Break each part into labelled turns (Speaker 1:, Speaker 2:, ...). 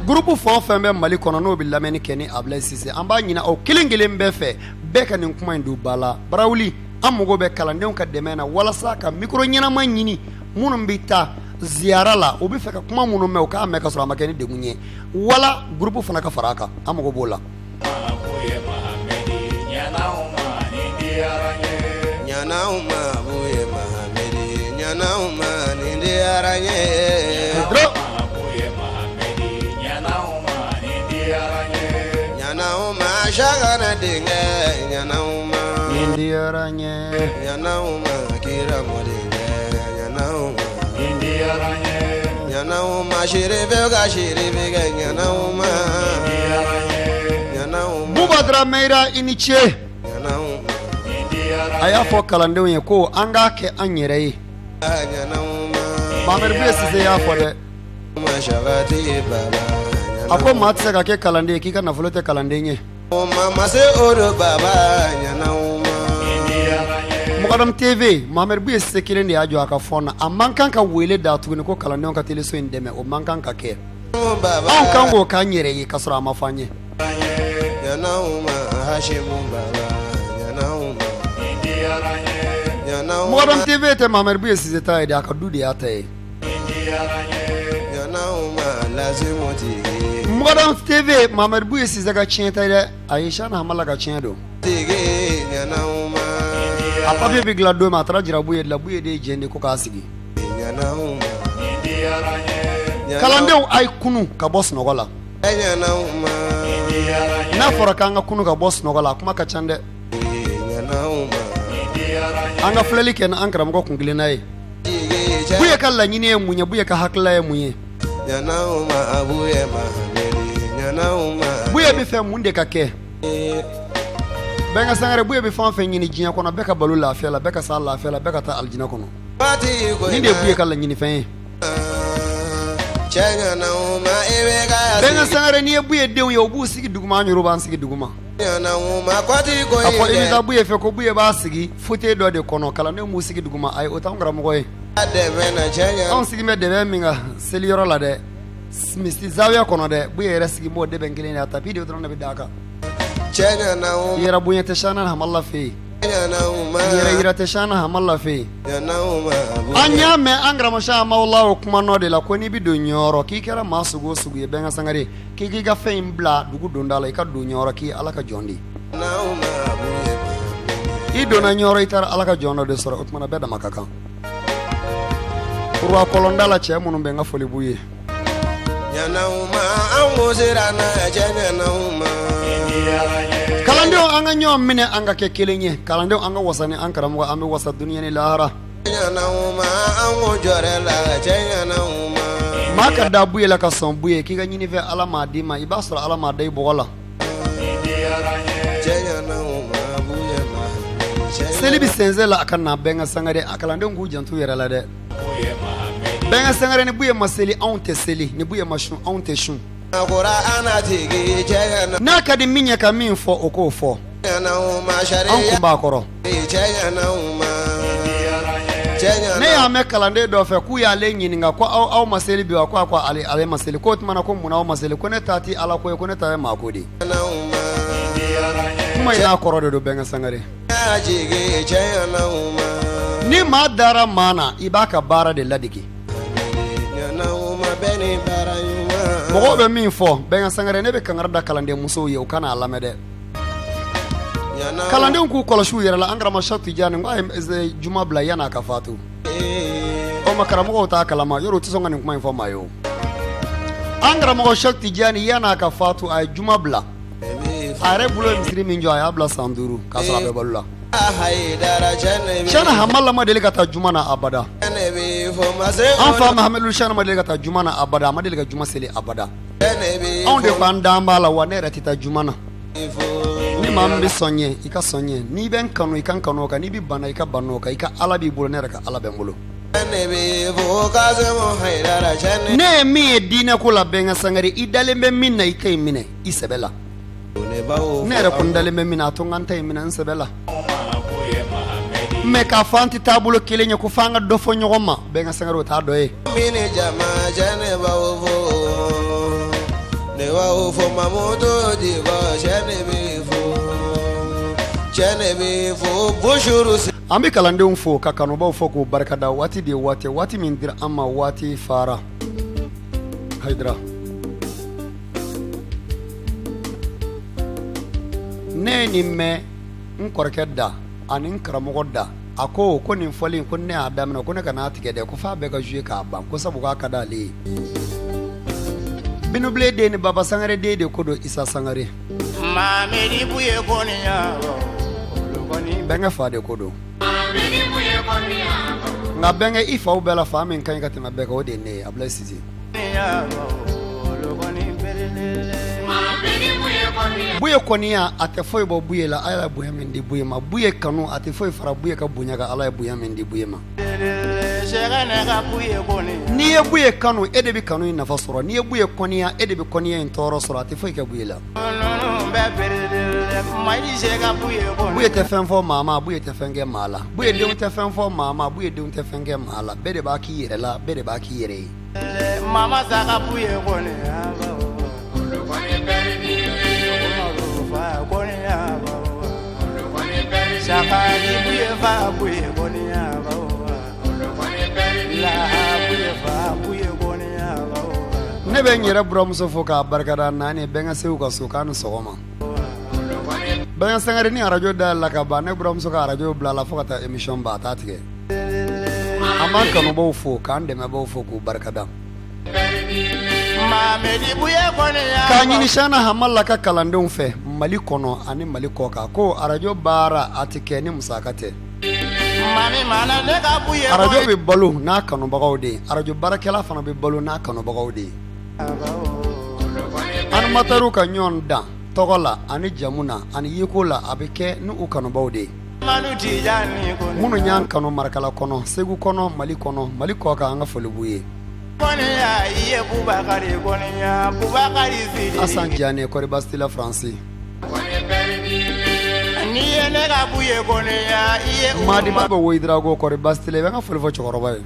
Speaker 1: Groupe fɛn o fɛn bɛ Mali kɔnɔ n'o bɛ lamɛnni kɛ ni Ablaye Sise, an b'a ɲini aw kelen kelen bɛɛ fɛ, bɛɛ ka nin kuma in don ba la. Barawuli, an mago bɛ kalandenw ka dɛmɛ na walasa ka micro ɲɛnama ɲini minnu bɛ taa ziyara la, u bɛ fɛ ka kuma minnu mɛn, u k'a mɛn ka sɔrɔ a ma kɛ ni degun ye, wala groupe fana ka fara a kan. An mago b'o la. Buba Drameyira, i ni ce. A y'a fɔ kalandenw ye ko an k'a kɛ an yɛrɛ ye. Mamadu Buye Sise y'a fɔ dɛ, a ko maa tɛ se ka kɛ kalanden ye k'i ka nafolo tɛ kalanden ye. Mɔgɔdam TV, Mamadu Buye Sise kelen de y'a jɔ a ka fɔ na. A man kan ka wele da tuguni ko kalandenw ka teleso in dɛmɛ, o man kan ka kɛ. Anw kan k'o k'an yɛrɛ ye ka sɔrɔ a ma fɔ an ye. Mɔgɔdam TV tɛ Mamadu Buye Sise ta ye dɛ, a ka du de y'a ta ye. Mɔgɔdam TV, Mamadu Buye Sise ka tiɲɛ tɛ dɛ, ayi, Shana Hamala ka tiɲɛ don. A papiye bɛ dilan don min, a taara jira Buye la, Buye de ye jɛn di ko k'a sigi. Kalandenw, a ye kunu ka bɔ sunɔgɔ la. N'a fɔra k'an ka kunu ka bɔ sunɔgɔ la, a kuma ka ca dɛ. An ka filɛli kɛ an karamɔgɔ kun kelenna ye. Buye ka laɲini ye mun ye? Buye ka hakilila ye mun ye? Buye bɛ fɛ mun de ka kɛ? Bɛnkɛ Sangare, Buye bɛ fɛn o fɛn ɲini diɲɛ kɔnɔ, bɛɛ ka balo lafiya la, bɛɛ ka sa lafiya la, bɛɛ ka taa alijinɛ kɔnɔ. Nin de ye Buye ka laɲinifɛn ye. Bɛnkɛ Sangare, n'i ye Buye denw ye, u b'u sigi duguma, an yɛrɛ b'an sigi duguma. A fɔ i bɛ taa Buye fɛ ko Buye b'a sigi fauteuil dɔ de kɔnɔ, kalandenw b'u sigi duguma. Ayi, o t'anw karamɔgɔ ye. Anw sigi bɛ dɛbɛn min kan seliyɔrɔ la dɛ, misi zawiya kɔnɔ dɛ, Buye yɛrɛ sigi b'o dɛbɛn kelen de, a tapis de dɔrɔn de bɛ d'a kan. Yɛrɛ bonya tɛ Shana Hamala fɛ yen, yɛrɛ yira tɛ Shana Hamala fɛ yen. An y'a mɛn an karamɔgɔ Shana Hamala o kuma nɔ de la ko n'i bɛ don Ɲɔrɔ, k'i kɛra maa sugu o sugu ye, Bɛnkɛ Sangare, k'i k'i ka fɛn in bila dugu donda la, i ka don Ɲɔrɔ k'i Ala ka jɔn de ye. I donna Ɲɔrɔ, i taara Ala ka jɔn dɔ de sɔrɔ. O tuma na bɛɛ dama ka kan. Kuruwa kɔlɔnda la, cɛ minnu bɛ, n ka foli b'u ye. Kalandenw, an ka ɲɔgɔn minɛ, an ka kɛ kelen ye. Kalandenw, an ka wasa ni an karamɔgɔ, an bɛ wasa dunuya ni lahara. Maa ka da Buye la ka sɔn Buye k'i ka ɲinifɛn Ala m'a d'i ma, i b'a sɔrɔ Ala m'a da i bɔgɔ la. Seli bɛ sɛnsɛn la, a ka na. Bɛnkɛ Sangare, a kalandenw k'u janto yɛrɛ la dɛ. Bɛnkɛ Sangare, ni Buye ma seli, anw tɛ seli. Ni Buye ma sun, anw tɛ sun. N'a ka di min ye ka min fɔ, o k'o fɔ. Anw kun b'a kɔrɔ. Ne y'a mɛn kalanden dɔ fɛ k'u y'ale ɲininka ko aw ma seli bi wa? Ko ko ale ma seli. K'o tuma na ko munna aw ma seli? Ko ne ta tɛ Ala ko ye, ko ne ta ye maa ko de ye. Kuma in n'a kɔrɔ de don. Bɛnkɛ Sangare, ni maa dara maa na, i b'a ka baara de ladege. Mɔgɔw bɛ min fɔ, Bɛnkɛ Sangare, ne bɛ kangari da kalanden musow ye, u kana a lamɛn dɛ. Kalandenw k'u kɔlɔsi u yɛrɛ la. An karamɔgɔ Sɛki Tijani ko a ye juma bila yan'a ka fatu. O ma karamɔgɔw t'a kalama yɔrɔ, u tɛ sɔn ka nin kuma in fɔ maa ye. O an karamɔgɔ Sɛki Tijani, yan'a ka fatu, a ye juma bila. A yɛrɛ bolo ye misiri min jɔ, a y'a bila san 5 k'a sɔrɔ a bɛ balo la. Shana Hamala ma deli ka taa juma na abada. An fa Mahamadu Shana ma deli ka taa juma na abada, a ma deli ka juma seli abada. Anw de ko an dan b'a la wa. Ne yɛrɛ tɛ taa juma na. Ni maa min bɛ sɔn ye, i ka sɔn ye. N'i bɛ n kanu, i ka n kanu o kan. N'i bɛ ban, i ka ban o kan. I ka Ala b'i bolo, ne yɛrɛ ka Ala bɛ n bolo. Ne ye min ye diinɛ ko la, Bɛnkɛ Sangare, i dalen bɛ min na, i ka in minɛ i sɛbɛ la. Ne yɛrɛ ko n dalen bɛ min na, a to n ka n ta in minɛ n sɛbɛ la. Mɛ k'a fɔ an tɛ taabolo kelen ye, ko f'an ka dɔ fɔ ɲɔgɔn ma, Bɛnkɛ Sangare, o t'a dɔ ye.
Speaker 2: fo Mamudu Diko cɛ ne b'i fo cɛ ne b'i fo bonjour.
Speaker 1: An bɛ kalandenw fo ka kanubaw fo k'u barikada. Waati de ye waati, waati min dira an ma, waati fara Hayidara. Ne ye nin mɛn n kɔrɔkɛ da ani n karamɔgɔ da. A ko ko nin fɔlen ko ne y'a daminɛ, ko ne kana tigɛ dɛ, ko f'a bɛɛ ka jouer k'a ban, ko sabu k'a ka di ale ye. Binubilen den ni Baba Sangare den de ko don, Isa Sangare bɛnkɛ fa de ko don. Nka bɛnkɛ, i faw bɛɛ la, fa min ka ɲi ka tɛmɛ bɛɛ kan, o de ye ne ye, Abulayi Sise. Buye kɔniya, a tɛ foyi bɔ Buye la, Ala ye bonya min di Buye ma. Buye kanu, a tɛ foyi fara Buye ka bonya kan, Ala ye bonya min di Buye ma. N'i ye Buye kanu, e de bɛ kanu in nafa sɔrɔ. N'i ye Buye kɔniya, e de bɛ kɔniya in tɔɔrɔ sɔrɔ. A tɛ foyi kɛ Buye la. Buye tɛ fɛn fɔ maa ma, Buye tɛ fɛn kɛ maa la. Buye denw tɛ fɛn fɔ maa ma, Buye denw tɛ fɛn kɛ maa la. Bɛɛ de b'a k'i yɛrɛ la, bɛɛ de b'a k'i yɛrɛ ye. Ne bɛ n yɛrɛ buramuso fo k'a barikada. Naani bɛnkɛ Segu ka so, k'a ni sɔgɔma. Bɛnkɛ Sangare ni arajo dayɛlɛla ka ban, ne buramuso ka arajo bila la fo ka taa émission ban, a t'a tigɛ. An b'an kanubaw fo k'an dɛmɛbaw fo k'u barikada, k'a ɲini Shana Hamala ka kalandenw fɛ Mali kɔnɔ ani Mali kɔkan, ko arajo baara a tɛ kɛ ni musaka tɛ. Arajo bɛ balo n'a kanubagaw de ye, arajo baarakɛla fana bɛ balo n'a kanubagaw de ye. Animatɛriw ka ɲɔgɔn dan tɔgɔ la ani jamu na ani yeko la, a bɛ kɛ ni u kanubaw de ye. Minnu y'an kanu Marakala kɔnɔ, Segu kɔnɔ, Mali kɔnɔ, Mali kɔkan, an ka foli b'u ye. Asan Jane, kɔri baasi t'i la Faransi? Madiba bɛ Woyidirago, kɔri baasi t'i la? I bɛ n ka foli fɔ cɛkɔrɔba ye.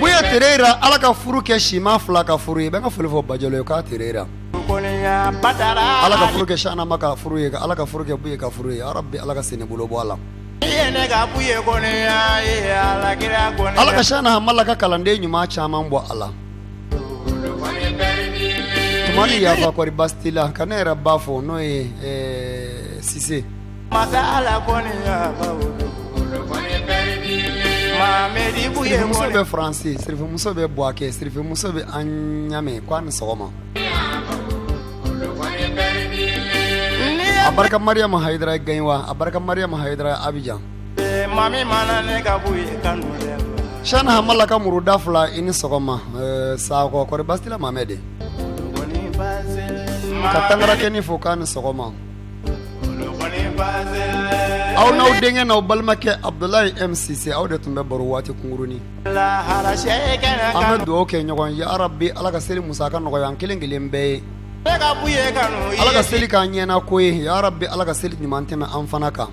Speaker 1: Buye Terera, Ala ka furu kɛ sima fila ka furu ye. I bɛ n ka foli fɔ Bajalo ye k'a Terera. Ala ka furu kɛ Shanama ka furu ye, Ala ka furu kɛ Buye ka furu ye. Yarabi, Ala ka sen bolo bɔ a la. Ala ka Shana Hamala ka kalanden ɲuman caman bɔ a la. Tuma ni yafa, kɔri baasi t'i la? Ka ne yɛrɛ ba fo, n'o ye Sise. Sirifimuso bɛ Faransi, sirifimuso bɛ Buwakɛ, sirifimuso bɛ an ɲamɛ, k'a ni sɔgɔma. A barika Mariam Hayidara Gaɲwa, a barika Mariam Hayidara Abijan. Shana Hamala ka muruda fila, i ni sɔgɔma. Sakɔ, kɔri baasi t'i la? Mamɛ de ka tangarakɛni fo, k'a ni sɔgɔma. Aw n'aw denkɛ n'aw balimakɛ Abudulayi M Sise, aw de tun bɛ baro waati kunkurunin. An bɛ dugawu kɛ ɲɔgɔn ye. Yarabi, Ala ka seli musaka nɔgɔya an kelen kelen bɛɛ ye. Ala ka seli k'an ɲɛna ko ye. Yarabi, Ala ka seli ɲuman tɛmɛ an fana kan.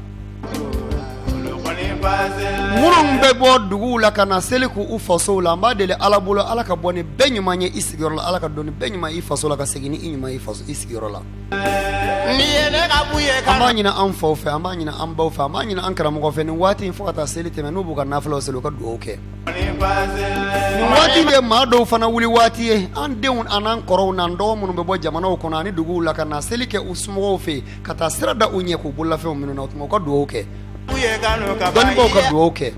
Speaker 1: Minnu bɛ bɔ duguw la ka na seli k'u fasow la, an b'a deli Ala bolo, Ala ka bɔ ni bɛɛ ɲuman ye i sigiyɔrɔ la. Ala ka don ni bɛɛ ɲuman i faso la, ka segin ni i ɲuman i faso, i sigiyɔrɔ la. An b'a ɲini an faw fɛ, an b'a ɲini an baw fɛ, an b'a ɲini an karamɔgɔ fɛ, nin waati in fo ka taa seli tɛmɛ, n'u b'u ka nafilaw seli, u ka dugawu kɛ. Nin waati de ye maa dɔw fana wuli waati ye. An denw an'an kɔrɔw n'an dɔgɔ minnu bɛ bɔ jamanaw kɔnɔ ani duguw la ka na seli kɛ u somɔgɔw fɛ yen, ka taa sira da u ɲɛ k'u bololafɛnw minɛ u, o tuma u ka dugawu kɛ. Dɔnnibaw ka dugawu kɛ,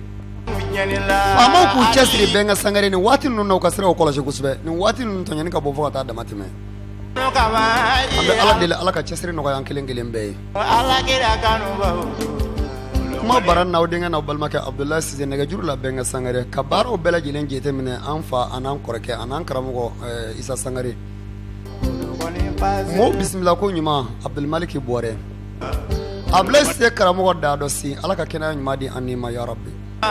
Speaker 1: faamaw k'u cɛsiri. Bɛnkɛ Sangare, nin waati ninnu na, u ka siraw kɔlɔsi kosɛbɛ. Nin waati ninnu, tɔɲɔni ka bon fo ka taa dama tɛmɛ. An bɛ Ala deli, Ala ka cɛsiri nɔgɔya an kelen kelen bɛɛ ye. Kuma bara n'aw denkɛ n'aw balimakɛ Abudulayi Sise, nɛgɛjuru la Bɛnkɛ Sangare, ka baaraw bɛɛ lajɛlen jateminɛ, an fa an'an kɔrɔkɛ an'an karamɔgɔ Isa Sangare. Mɔgɔw bisimila ko ɲuman, Abudulmaliki Bɔrɛ, Abudulayi Sise karamɔgɔ da dɔ si. Ala ka kɛnɛya ɲuman di an ni ma, yarabi. I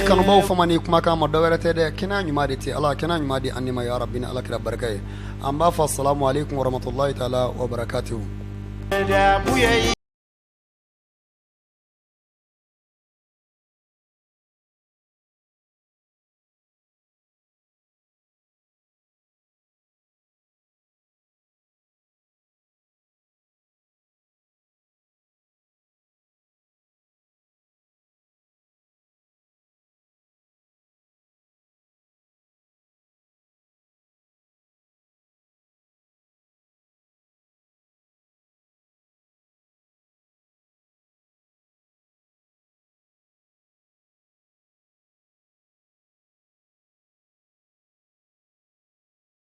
Speaker 1: kanubaw fama ni kumakan ma, dɔwɛrɛ tɛ dɛ, kɛnɛya ɲuman de tɛ. Ala kɛnɛya ɲuman di an ni ma, yarabi, ni Ala kira barika ye. An b'a fɔ salamu aleykum warahmatulahi taala wa barakatuhu.